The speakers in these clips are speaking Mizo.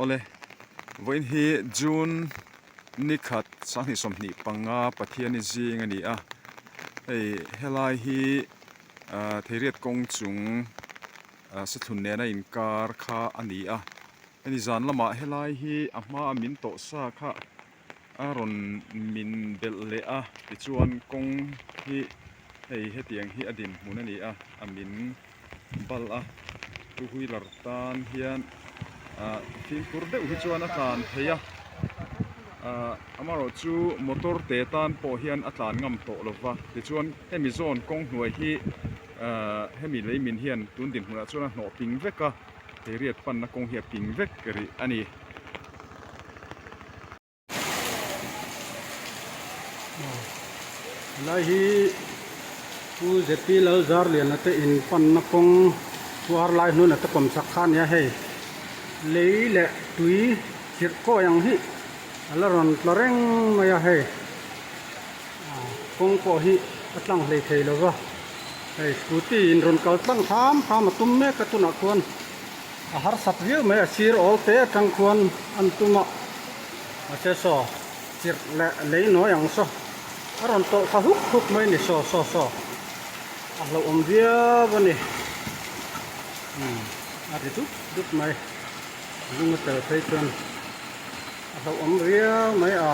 Awle, vawiin hi June ni khat sanghnih 25 Pathiani zing a ni a, hei helai hi ah Theiriat kawng chung ah Sathlun nena inkar kha a ni a, hemi zan lamah helai hi a hmaa min tawh sa kha a rawn min belh leh a tichuan kawng hi hei hetiang hi a dinhmun a ni a, a min bal a two wheeler tan hian ah fimkhur deuh hi chuan a tlan thei a ah amaherawh chu motor te tan pawh hian a tlan ngam tawh lo va tichuan hemi zawn kawng hnuai hi ah hemi lei min hian tun dinhmunah chuan a hnawh ping vek a thei riat panna kawng hi a ping vek rih a ni. Helai hi Pu ZP Lalzarliana te in panna kawng chhuar lai hnuna te kawm chak kha a nia hei. Lei leh tui chirh kawi ang hi a la rawn tla reng mai a hei. Kawng pawh hi a tlang hlei thei lo va, hei scooty in rawn kal tlang hram hram a tum mek a tunah khuan a harsat viau mai a sir awl te atang khuan an tum a mahse saw chirh leh lei nawi ang saw a rawn tawlh thla huk huk mai a ni saw saw saw a hlauhawm viau a ni umm a ri dup dup mai lung a tel phei chuan a hlauhawm viau mai a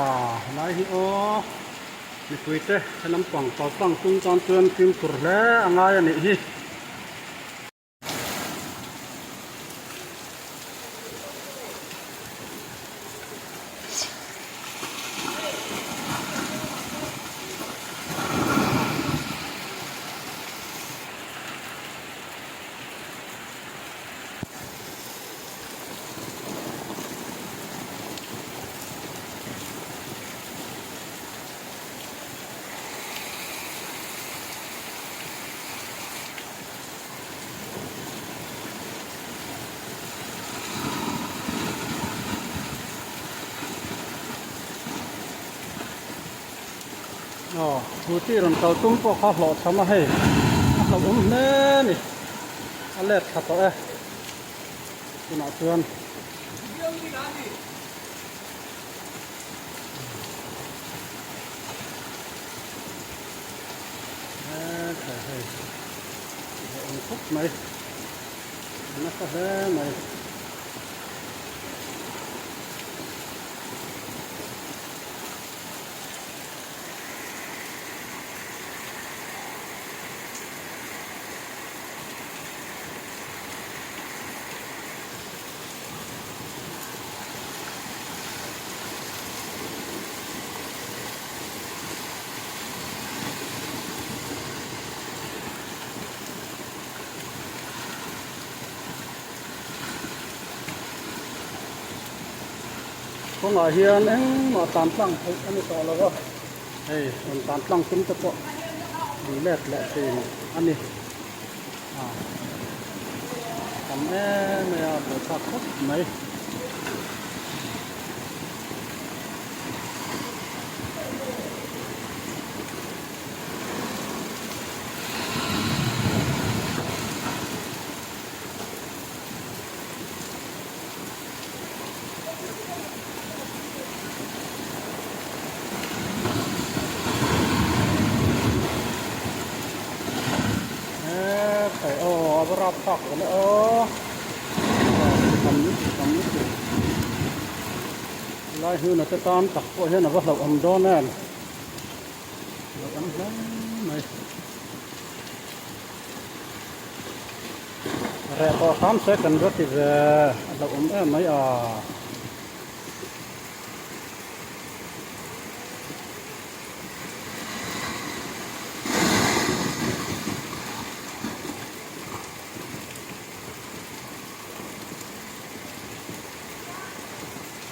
helai hi aw mipui te he lampang kal tlang tum tan chuan fimkhur hle a ngai a nih hi. Aw scooty rawn kal tum pawh kha hlawh chham a hei a hlauhawm hle a ni a let thla tawh e tunah chuan. Hetlai hei a awm khawp mai a nasa hle mai. Kawngah hian engmah tan tlang theih a ni tawh lo a, hei rawn tan tlang tum te pawh an let leh thin a ni. A tam em mai a, buaithlak khawp mai. Aw a va rap thlak ta le aw tam lutuk tam lutuk lai hnuna te tan tak pawh hian a va hlauhawm dawn em hlauhawm hle mai. Reh tawh hram se kan va ti ve a hlauhawm em mai a.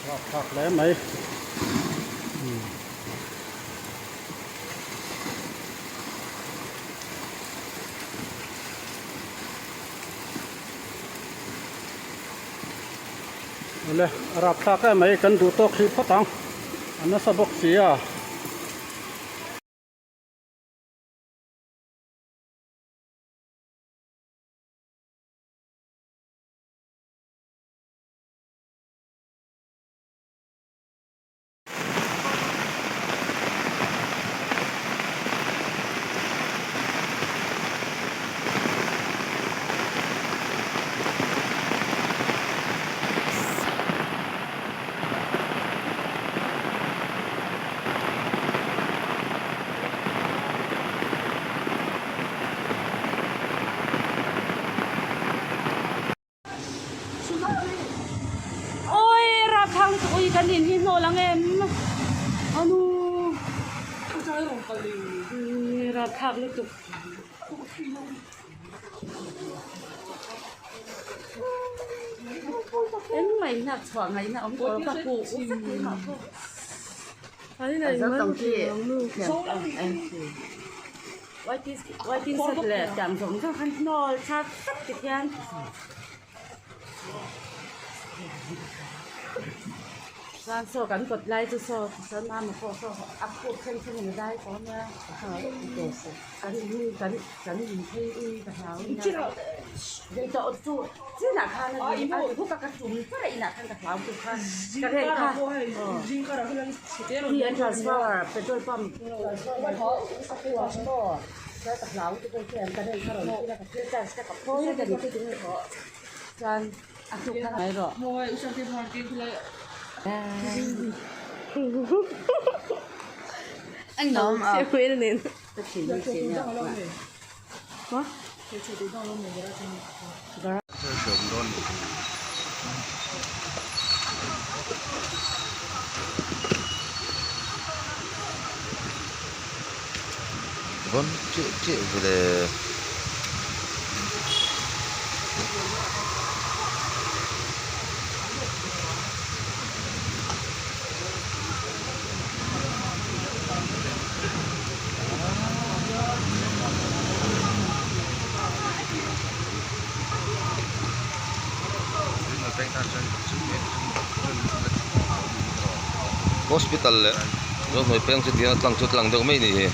Rapthlak hle mai. Awle a rapthlak em mai kan duh tawk hrih phawt ang a nasa bawk si a. Hei kan in hi hnawl ang em? Anu Rapthlak lutuk. Engmah in hnak chhuah ngaihna awm tawh lo ka huh vek keimah pawh. Waiting shed leh tiang zawng zawng khan hnawl tha tak ti khian. Chuan saw kan kawt lai chu saw chuan mama pawh saw a khup thleng thleng in a dai tawh ania kan in kan kan in phei ui ka hlau ania tawh chu chinah khan a ni huk a ka tum char a inah khan ka hlau tur kha ka reng kha hi an transfer petrol pump ka hlau te pawh hian ka reng kha rawn ila ka thil charge ka phawi vek a ni chuan a tuk kha ngai rawh. Vawn chiah chiah vele. Hospital leh Zohnuai peng chu tiang a tlang chu tlang deuh mai a ni hi.